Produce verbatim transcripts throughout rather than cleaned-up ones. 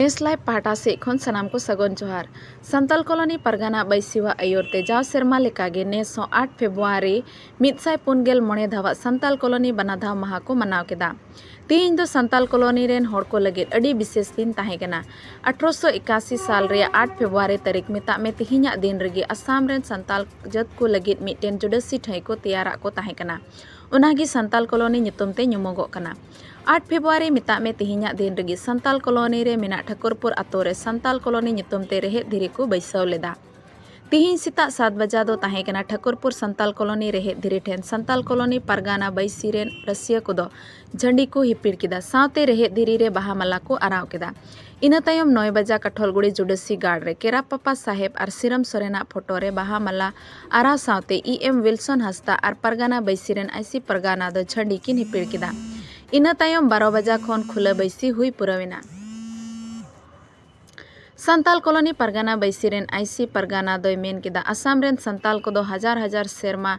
ᱱᱮᱥ ᱞᱟᱭᱤᱵᱷ ᱯᱟᱦᱴᱟ ᱥᱮᱫ ᱠᱷᱚᱱ ᱥᱟᱱᱟᱢ ᱠᱚ ᱥᱟᱹᱜᱩᱱ ᱡᱚᱦᱟᱨ᱾ ᱥᱟᱱᱛᱟᱞ ᱠᱚᱞᱚᱱᱤ ᱯᱟᱨᱜᱟᱱᱟ ᱵᱟᱹᱭᱥᱤᱣᱟᱜ ᱟᱹᱭᱩᱨ ᱛᱮ ᱡᱟᱣ ᱥᱮᱨᱢᱟ ᱞᱮᱠᱟᱜᱮ ᱱᱮᱥ ᱦᱚᱸ ᱟᱴ ᱯᱷᱮᱵᱽᱨᱩᱣᱟᱨᱤ ᱢᱤᱫ ᱥᱟᱭ ᱯᱩᱱ ᱜᱮᱞ ᱢᱚᱬᱮ ᱫᱷᱟᱣᱟᱜ ᱥᱟᱱᱛᱟᱞ ᱠᱚᱞᱚᱱᱤ ᱵᱟᱱᱟᱫᱷᱟᱣ ᱢᱟᱦᱟ ᱠᱚ ᱢᱟᱱᱟᱣ ᱠᱮᱫᱟ᱾ ᱛᱮᱦᱮᱧ ᱫᱚ ᱥᱟᱱᱛᱟᱞ ᱠᱚᱞᱚᱱᱤ ᱨᱮᱱ ᱦᱚᱲ ᱠᱚ ᱞᱟᱹᱜᱤᱫ ᱟᱹᱰᱤ ᱵᱤᱥᱮᱥ ᱫᱤᱱ ᱛᱟᱦᱮᱸ ᱠᱟᱱᱟ᱾ ᱟᱴᱷᱨᱚᱥᱚ ᱮᱠᱟᱥᱤ ᱥᱟᱞ ᱨᱮᱭᱟᱜ ᱟᱴ ᱯᱷᱮᱵᱽᱨᱩᱣᱟᱨᱤ ᱛᱟᱹᱨᱤᱠᱷ, ᱢᱮᱛᱟᱜ ᱢᱮ ᱛᱮᱦᱮᱧᱟᱜ ᱫᱤᱱ ᱨᱮᱜᱮ ᱟᱥᱟᱢ ᱨᱮᱱ ᱥᱟᱱᱛᱟᱞ ᱡᱟᱹᱛ ᱠᱚ ᱞᱟᱹᱜᱤᱫ ᱢᱤᱫᱴᱮᱱ ᱡᱩᱰᱟᱹᱥᱤ ᱴᱷᱟᱹᱭ ᱠᱚ ᱛᱮᱭᱟᱨᱟᱜ ᱠᱚ ᱛᱟᱦᱮᱸ ᱠᱟᱱᱟ᱾ ᱚᱱᱟᱜᱮ ᱥᱟᱱᱛᱟᱞ ᱠᱚᱞᱚᱱᱤ ᱧᱩᱛᱩᱢ ᱛᱮ ᱧᱩᱢᱚᱜᱚᱜ ᱠᱟᱱᱟ᱾ ᱟᱴ ᱯᱷᱮᱵᱽᱨᱩᱣᱟᱨᱤ, ᱢᱮᱛᱟᱜ ᱢᱮ ᱛᱮᱦᱮᱧᱟᱜ ᱫᱤᱱ ᱨᱮᱜᱮ ᱥᱟᱱᱛᱟᱞ ᱠᱚᱞᱚᱱᱤ ᱨᱮ ᱢᱮᱱᱟᱜ ᱴᱷᱟᱹᱠᱩᱨᱯᱩᱨ ᱟᱛᱳ ᱨᱮ ᱥᱟᱱᱛᱟᱞ ᱠᱚᱞᱚᱱᱤ ᱧᱩᱛᱩᱢ ᱛᱮ ᱨᱮᱦᱮᱫ ᱫᱷᱤᱨᱤ ᱠᱚ ᱵᱟᱹᱭᱥᱟᱹᱣ ᱞᱮᱫᱟ᱾ ᱛᱤᱦᱤᱧ ᱥᱮᱛᱟᱜ ᱥᱟᱛ ᱵᱟᱡᱟ ᱫᱚ ᱛᱟᱦᱮᱸ ᱠᱟᱱᱟ ᱴᱷᱟᱹᱠᱩᱨᱯᱩᱨ ᱥᱟᱱᱛᱟᱞ ᱠᱚᱞᱚᱱᱤ ᱨᱮᱦᱮᱫ ᱫᱷᱤᱨᱤ ᱴᱷᱮᱱ ᱥᱟᱱᱛᱟᱞ ᱠᱚᱞᱚᱱᱤ ᱯᱟᱨᱜᱟᱱᱟ ᱵᱟᱹᱭᱥᱤ ᱨᱮᱱ ᱨᱟᱹᱥᱤᱭᱟᱹ ᱠᱚᱫᱚ ᱡᱷᱟᱹᱱᱰᱤ ᱠᱚ ᱦᱤᱯᱤᱲ ᱠᱮᱫᱟ, ᱥᱟᱶᱛᱮ ᱨᱮᱦᱮᱫ ᱫᱷᱤᱨᱤ ᱨᱮ ᱵᱟᱦᱟ ᱢᱟᱞᱟ ᱠᱚ ᱟᱨᱟᱣ ᱠᱮᱫᱟ᱾ ᱤᱱᱟᱹ ᱛᱟᱭᱚᱢ ᱱᱚᱭ ᱵᱟᱡᱟ ᱠᱟᱴᱷᱚᱞᱜᱩᱲᱤ ᱡᱩᱰᱟᱹᱥᱤ ᱜᱟᱲ ᱨᱮ ᱠᱮᱨᱟᱯ ᱯᱟᱯᱟ ᱥᱟᱦᱮᱵᱽ ᱟᱨ ᱥᱤᱨᱟᱢ ᱥᱚᱨᱮᱱᱟᱜ ᱯᱷᱳᱴᱳ ᱨᱮ ᱵᱟᱦᱟ ᱢᱟᱞᱟ ᱟᱨᱟᱣ ᱥᱟᱶᱛᱮ ᱤ ᱮᱢ ᱣᱤᱞᱥᱚᱱ ᱦᱟᱸᱥᱫᱟ ᱟᱨ ᱯᱟᱨᱜᱟᱱᱟ ᱵᱟᱹᱭᱥᱤ ᱨᱮᱱ ᱟᱭᱥᱤ ᱯᱟᱨᱜᱟᱱᱟ ᱫᱚ ᱡᱷᱟᱹᱱᱰᱤ ᱠᱤᱱ ᱦᱤᱯᱤᱲ ᱠᱮᱫᱟ᱾ ᱤᱱᱟᱹ ᱛᱟᱭᱚᱢ ᱵᱟᱨᱚ ᱵᱟᱡᱟ ᱠᱷᱚᱱ ᱠᱷᱩᱞᱟᱹ ᱵᱟᱹᱭᱥᱤ ᱦᱩᱭ ᱯᱩᱨᱟᱹᱣ ᱮᱱᱟ᱾ ᱥᱟᱱᱛᱟᱞ ᱠᱚᱞᱚᱱᱤ ᱯᱟᱨᱜᱟᱱᱟ ᱵᱟᱹᱭᱥᱤ ᱨᱮᱱ ᱟᱭᱥᱤ ᱯᱟᱨᱜᱟᱱᱟ ᱫᱚᱭ ᱢᱮᱱ ᱠᱮᱫᱟ, ᱟᱥᱟᱢ ᱨᱮᱱ ᱥᱟᱱᱛᱟᱞ ᱠᱚᱫᱚ ᱦᱟᱡᱟᱨ ᱦᱟᱡᱟᱨ ᱥᱮᱨᱢᱟ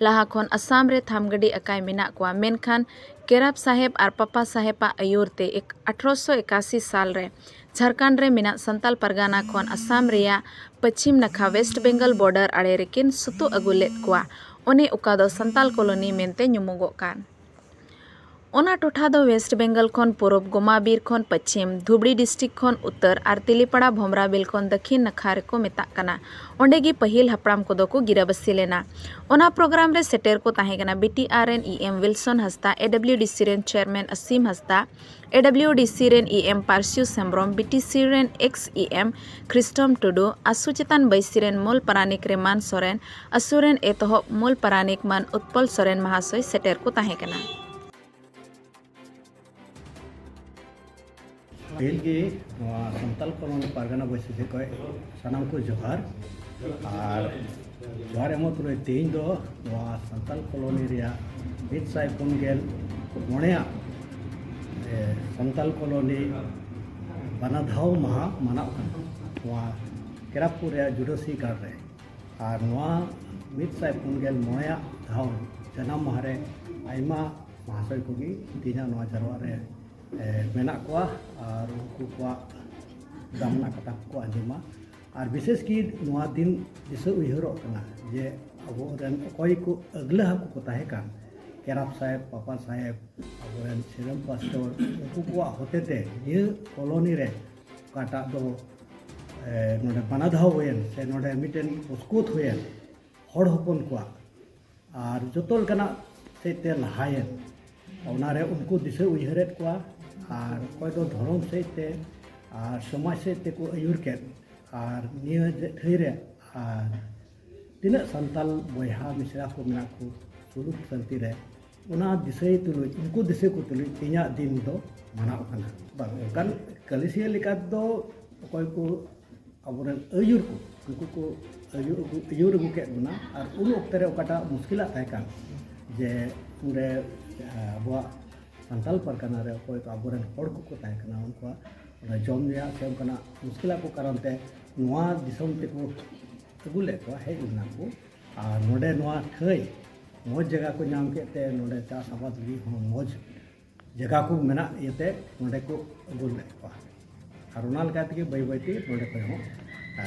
ᱞᱟᱦᱟ ᱠᱷᱚᱱ ᱟᱥᱟᱢ ᱨᱮ ᱛᱷᱟᱢᱜᱟᱹᱰᱤ ᱟᱠᱟᱭ ᱢᱮᱱᱟᱜ ᱠᱚᱣᱟ, ᱢᱮᱱᱠᱷᱟᱱ ᱠᱮᱨᱟᱯ ᱥᱟᱦᱮᱵᱽ ᱟᱨ ᱯᱟᱯᱟ ᱥᱟᱦᱮᱵᱽ ᱟᱜ ᱟᱹᱭᱩᱨ ᱛᱮ ᱮᱠ-, ᱟᱴᱷᱨᱚᱥᱚ ᱮᱠᱟᱥᱤ ᱥᱟᱞ ᱨᱮ ᱡᱷᱟᱨᱠᱷᱚᱸᱰ ᱨᱮ ᱢᱮᱱᱟᱜ ᱥᱟᱱᱛᱟᱞ ᱯᱟᱨᱜᱟᱱᱟ ᱠᱷᱚᱱ ᱟᱥᱟᱢ ᱨᱮᱭᱟᱜ ᱯᱚᱪᱷᱤᱢ ᱱᱟᱠᱷᱟ ᱣᱮᱥᱴ ᱵᱮᱝᱜᱚᱞ ᱵᱚᱨᱰᱟᱨ ᱟᱲᱮ ᱨᱮᱠᱤᱱ ᱥᱩᱛᱩᱜ ᱟᱹᱜᱩ ᱞᱮᱫ ᱠᱚᱣᱟ, ᱚᱱᱮ ᱚᱠᱟ ᱫᱚ ᱥᱟᱱᱛᱟᱞ ᱠᱚᱞᱚᱱᱤ ᱢᱮᱱᱛᱮ ᱧᱩᱢᱚᱜᱚᱜ ᱠᱟᱱ᱾ ᱚᱱᱟ ᱴᱚᱴᱷᱟ ᱫᱚ ᱣᱮᱥᱴ ᱵᱮᱝᱜᱚᱞ ᱠᱷᱚᱱ ᱯᱩᱨᱩᱵᱽ, ᱜᱳᱢᱟᱵᱤᱨ ᱠᱷᱚᱱ ᱯᱚᱪᱷᱤᱢ, ᱫᱷᱩᱵᱽᱲᱤ ᱰᱤᱥᱴᱨᱤᱠᱴ ᱠᱷᱚᱱ ᱩᱛᱛᱚᱨ ᱟᱨ ᱛᱤᱞᱤᱯᱟᱲᱟ ᱵᱷᱚᱢᱨᱟᱵᱤᱞ ᱠᱷᱚᱱ ᱫᱟᱹᱠᱷᱤᱱ ᱱᱟᱠᱷᱟ ᱨᱮᱠᱚ ᱢᱮᱛᱟᱜ ᱠᱟᱱᱟ᱾ ᱚᱸᱰᱮ ᱜᱮ ᱯᱟᱹᱦᱤᱞ ᱦᱟᱯᱲᱟᱢ ᱠᱚᱫᱚ ᱠᱚ ᱜᱤᱨᱟᱹᱵᱟᱹᱥᱤ ᱞᱮᱱᱟ᱾ ᱚᱱᱟ ᱯᱨᱳᱜᱨᱟᱢ ᱨᱮ ᱥᱮᱴᱮᱨ ᱠᱚ ᱛᱟᱦᱮᱸ ᱠᱟᱱᱟ ᱵᱤ ᱴᱤ ᱟᱨ ᱨᱮᱱ ᱤ ᱮᱢ ᱣᱤᱞᱥᱚᱱ ᱦᱟᱸᱥᱫᱟ, ᱮ ᱰᱟᱵᱽᱞᱤᱭᱩ ᱰᱤ ᱥᱤ ᱨᱮᱱ ᱪᱮᱭᱟᱨᱢᱮᱱ ᱟᱥᱤᱢ ᱦᱟᱸᱥᱫᱟ, ᱮ ᱰᱟᱵᱽᱞᱤᱭᱩ ᱰᱤ ᱥᱤ ᱨᱮᱱ ᱤ ᱮᱢ ᱯᱟᱨᱥᱤᱭᱩ ᱦᱮᱢᱵᱽᱨᱚᱢ, ᱵᱤ ᱴᱤ ᱥᱤ ᱨᱮᱱ ᱮᱠᱥ ᱤ ᱮᱢ ᱠᱷᱨᱤᱥᱴᱚᱢ ᱴᱩᱰᱩ, ᱟᱥᱩ ᱪᱮᱛᱟᱱ ᱵᱟᱹᱭᱥᱤ ᱨᱮᱱ ᱢᱩᱞ ᱯᱟᱨᱟᱱᱤᱠ ᱨᱮᱢᱟᱱ ᱥᱚᱨᱮᱱ, ᱟᱥᱩ ᱨᱮᱱ ᱮᱛᱚᱦᱚᱵ ᱢᱩᱞ ᱯᱟᱨᱟᱱᱤᱠ ᱢᱟᱱ ᱩᱛᱯᱚᱞ ᱥᱚᱨᱮᱱ ᱢᱟᱦᱟᱥᱚᱭ ᱥᱮᱴᱮᱨ ᱠᱚ ᱛᱟᱦᱮᱸ ᱠᱟᱱᱟ᱾ ᱯᱟᱹᱦᱤᱞ ᱜᱮ ᱱᱚᱣᱟ ᱥᱟᱱᱛᱟᱞ ᱠᱚᱞᱚᱱᱤ ᱯᱟᱨᱜᱟᱱᱟ ᱵᱟᱹᱭᱥᱤ ᱥᱮᱫ ᱠᱷᱚᱱ ᱥᱟᱱᱟᱢ ᱠᱚ ᱡᱚᱦᱟᱨ᱾ ᱟᱨ ᱡᱚᱦᱟᱨ ᱮᱢᱚᱜ ᱛᱩᱞᱩᱡ ᱛᱮᱦᱮᱧ ᱫᱚ ᱱᱚᱣᱟ ᱥᱟᱱᱛᱟᱞ ᱠᱚᱞᱚᱱᱤ ᱨᱮᱭᱟᱜ ᱢᱤᱫ ᱥᱟᱭ ᱯᱩᱱ ᱜᱮᱞ ᱢᱚᱬᱮᱭᱟᱜ, ᱮ, ᱥᱟᱱᱛᱟᱞ ᱠᱚᱞᱚᱱᱤ ᱵᱟᱱᱟ ᱫᱷᱟᱣ ᱢᱟᱦᱟ ᱢᱟᱱᱟᱣ ᱠᱟᱱᱟ ᱱᱚᱣᱟ ᱠᱮᱨᱟᱯᱩᱨ ᱨᱮᱭᱟᱜ ᱡᱩᱰᱟᱹᱥᱤ ᱜᱟᱲ ᱨᱮ᱾ ᱟᱨ ᱱᱚᱣᱟ ᱢᱤᱫ ᱥᱟᱭ ᱯᱩᱱ ᱜᱮᱞ ᱢᱚᱬᱮᱭᱟᱜ ᱫᱷᱟᱣ ᱡᱟᱱᱟᱢ ᱢᱟᱦᱟ ᱨᱮ ᱟᱭᱢᱟ ᱢᱟᱦᱟᱥᱚᱭ ᱠᱚᱜᱮ ᱛᱮᱦᱮᱧᱟᱜ ᱱᱚᱣᱟ ᱡᱟᱨᱣᱟ ᱨᱮ, ᱮ, ᱢᱮᱱᱟᱜ ᱠᱚᱣᱟ᱾ ᱟᱨ ᱩᱱᱠᱩ ᱠᱚᱣᱟᱜ ᱫᱟᱢᱟᱱᱟᱜ ᱠᱟᱛᱷᱟ ᱠᱚᱠᱚ ᱟᱸᱡᱚᱢᱟ᱾ ᱟᱨ ᱵᱤᱥᱮᱥ ᱠᱤ ᱱᱚᱣᱟ ᱫᱤᱱ ᱫᱤᱥᱟᱹ ᱩᱭᱦᱟᱹᱨᱚᱜ ᱠᱟᱱᱟ ᱡᱮ ᱟᱵᱚᱨᱮᱱ ᱚᱠᱚᱭ ᱠᱚ ᱟᱹᱜᱽᱞᱟᱹ ᱦᱟᱠᱚ ᱠᱚ ᱛᱟᱦᱮᱸ ᱠᱟᱱ, ᱠᱮᱨᱟᱯ ᱥᱟᱦᱮᱵᱽ, ᱯᱟᱯᱟ ᱥᱟᱦᱮᱵᱽ, ᱟᱵᱚᱨᱮᱱ ᱥᱤᱨᱟᱹᱢ ᱯᱟᱥᱴᱚᱨ, ᱩᱱᱠᱩ ᱠᱚᱣᱟᱜ ᱦᱚᱛᱮᱛᱮ ᱱᱤᱭᱟᱹ ᱠᱚᱞᱚᱱᱤ ᱨᱮ ᱚᱠᱟᱴᱟᱜ ᱫᱚ, ᱮ, ᱱᱚᱰᱮ ᱵᱟᱱᱟ ᱫᱷᱟᱣ ᱦᱩᱭᱮᱱ ᱥᱮ ᱱᱚᱰᱮ ᱢᱤᱫᱴᱮᱱ ᱯᱨᱚᱥᱠᱩᱛ ᱦᱩᱭᱮᱱ ᱦᱚᱲ ᱦᱚᱯᱚᱱ ᱠᱚᱣᱟᱜ ᱟᱨ ᱡᱚᱛᱚ ᱞᱮᱠᱟᱱᱟᱜ ᱥᱮᱫ ᱛᱮ ᱞᱟᱦᱟᱭᱮᱱ, ᱚᱱᱟᱨᱮ ᱩᱱᱠᱩ ᱫᱤᱥᱟᱹ ᱩᱭᱦᱟᱹᱨᱮᱫ ᱠᱚᱣᱟ᱾ ᱟᱨ ᱚᱠᱚᱭ ᱫᱚ ᱫᱷᱚᱨᱚᱢ ᱥᱮᱫ ᱛᱮ ᱟᱨ ᱥᱚᱢᱟᱡᱽ ᱥᱮᱫ ᱛᱮᱠᱚ ᱟᱹᱭᱩᱨ ᱠᱮᱫ, ᱟᱨ ᱱᱤᱭᱟᱹ ᱡᱮ ᱴᱷᱟᱹᱭ ᱨᱮ ᱟᱨ ᱛᱤᱱᱟᱹᱜ ᱥᱟᱱᱛᱟᱞ ᱵᱚᱭᱦᱟ ᱢᱤᱥᱨᱟ ᱠᱚ ᱢᱮᱱᱟᱜ ᱠᱚ ᱥᱩᱞᱩᱠ ᱥᱟᱱᱛᱤ ᱨᱮ, ᱚᱱᱟ ᱫᱤᱥᱟᱹᱭ ᱛᱩᱞᱩᱡ, ᱩᱱᱠᱩ ᱫᱤᱥᱟᱹ ᱠᱚ ᱛᱩᱞᱩᱡ ᱛᱮᱦᱮᱧᱟᱜ ᱫᱤᱱ ᱫᱚ ᱢᱟᱱᱟᱣ ᱠᱟᱱᱟ᱾ ᱵᱟᱝ, ᱚᱱᱠᱟᱱ ᱠᱟᱹᱞᱤᱥᱤᱭᱟᱹ ᱞᱮᱠᱟ ᱫᱚ ᱚᱠᱚᱭ ᱠᱚ ᱟᱵᱚᱨᱮᱱ ᱟᱹᱭᱩᱨ ᱠᱚ, ᱩᱱᱠᱩ ᱠᱚ ᱟᱹᱭᱩᱨ ᱟᱹᱜᱩ, ᱟᱹᱭᱩᱨ ᱟᱹᱜᱩ ᱠᱮᱫ ᱵᱚᱱᱟ᱾ ᱟᱨ ᱩᱱ ᱚᱠᱛᱮ ᱨᱮ ᱚᱠᱟᱴᱟᱜ ᱢᱩᱥᱠᱤᱞᱟᱜ ᱛᱟᱦᱮᱸ ᱠᱟᱱ, ᱡᱮ ᱚᱸᱰᱮ, ᱟᱵᱚᱣᱟᱜ ᱥᱟᱱᱛᱟᱞ ᱯᱟᱨᱜᱟᱱᱟ ᱨᱮ ᱚᱠᱚᱭ ᱠᱚ ᱟᱵᱚᱨᱮᱱ ᱦᱚᱲ ᱠᱚᱠᱚ ᱛᱟᱦᱮᱸ ᱠᱟᱱᱟ, ᱩᱱᱠᱩᱣᱟᱜ ᱚᱱᱟ ᱡᱚᱢ ᱧᱩ ᱨᱮᱭᱟᱜ ᱥᱮ ᱚᱱᱠᱟᱱᱟᱜ ᱢᱩᱥᱠᱤᱞᱟᱜ ᱠᱚ ᱠᱟᱨᱚᱱ ᱛᱮ ᱱᱚᱣᱟ ᱫᱤᱥᱚᱢ ᱛᱮᱠᱚ ᱟᱹᱜᱩ ᱞᱮᱫ ᱠᱚᱣᱟ, ᱦᱮᱡ ᱞᱮᱱᱟ ᱠᱚ᱾ ᱟᱨ ᱱᱚᱰᱮ ᱱᱚᱣᱟ ᱴᱷᱟᱹᱭ ᱢᱚᱡᱽ ᱡᱟᱭᱜᱟ ᱠᱚ ᱧᱟᱢ ᱠᱮᱫ ᱛᱮ ᱱᱚᱰᱮ ᱪᱟᱥ ᱟᱵᱟᱫ ᱞᱟᱹᱜᱤᱫ ᱦᱚᱸ ᱢᱚᱡᱽ ᱡᱟᱭᱜᱟ ᱠᱚ ᱢᱮᱱᱟᱜ ᱤᱭᱟᱹᱛᱮ ᱱᱚᱰᱮ ᱠᱚ ᱟᱹᱜᱩ ᱞᱮᱫ ᱠᱚᱣᱟ᱾ ᱟᱨ ᱚᱱᱟ ᱞᱮᱠᱟ ᱛᱮᱜᱮ ᱵᱟᱹᱭ ᱵᱟᱹᱭ ᱛᱮ ᱱᱚᱰᱮ ᱠᱷᱚᱱ ᱦᱚᱸ, ᱮ,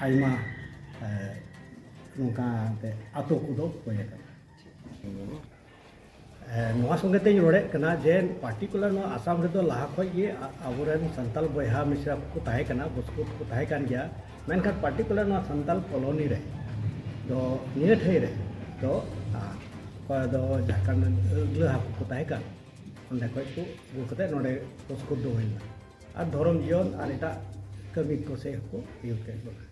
ᱟᱭᱢᱟ, ᱮ, ᱱᱚᱝᱠᱟ ᱮᱱᱛᱮ ᱟᱛᱳ ᱠᱚᱫᱚ ᱦᱩᱭ ᱟᱠᱟᱱᱟ᱾ ᱮ, ᱱᱚᱣᱟ ᱥᱚᱸᱜᱮ ᱛᱮᱧ ᱨᱚᱲᱮᱫ ᱠᱟᱱᱟ ᱡᱮ particular ᱱᱚᱣᱟ ᱟᱥᱟᱢ ᱨᱮᱫᱚ ᱞᱟᱦᱟ ᱠᱷᱚᱱ ᱜᱮ ᱟ-, ᱟᱵᱚᱨᱮᱱ ᱥᱟᱱᱛᱟᱞ ᱵᱚᱭᱦᱟ ᱢᱤᱥᱨᱟ ᱠᱚᱠᱚ ᱛᱟᱦᱮᱸ ᱠᱟᱱᱟ, ᱵᱚᱥᱠᱚ ᱠᱚ ᱛᱟᱦᱮᱸ ᱠᱟᱱ ᱜᱮᱭᱟ, ᱢᱮᱱᱠᱷᱟᱱ particular ᱱᱚᱣᱟ ᱥᱟᱱᱛᱟᱞ ᱠᱚᱞᱚᱱᱤ ᱨᱮ ᱫᱚ, ᱱᱤᱭᱟᱹ ᱴᱷᱟᱹᱭ ᱨᱮ ᱫᱚ, ᱟ, ᱚᱠᱚᱭ ᱫᱚ ᱡᱷᱟᱲᱠᱷᱚᱸᱰ ᱨᱮᱱ ᱟᱹᱜᱽᱞᱟᱹ ᱦᱟᱠᱚ ᱠᱚ ᱛᱟᱦᱮᱸ ᱠᱟᱱ, ᱚᱸᱰᱮ ᱠᱷᱚᱱ ᱠᱚ ᱟᱹᱜᱩ ᱠᱟᱛᱮ ᱱᱚᱰᱮ ᱵᱚᱥᱠᱚ ᱫᱚ ᱦᱩᱭ ᱞᱮᱱᱟ᱾ ᱟᱨ ᱫᱷᱚᱨᱚᱢ ᱡᱤᱭᱚᱱ ᱟᱨ ᱮᱴᱟᱜ ᱠᱟᱹᱢᱤ ᱠᱚ ᱥᱮᱫ ᱦᱚᱸᱠᱚ ᱟᱹᱭᱩᱨ ᱠᱮᱫ ᱵᱚᱱᱟ᱾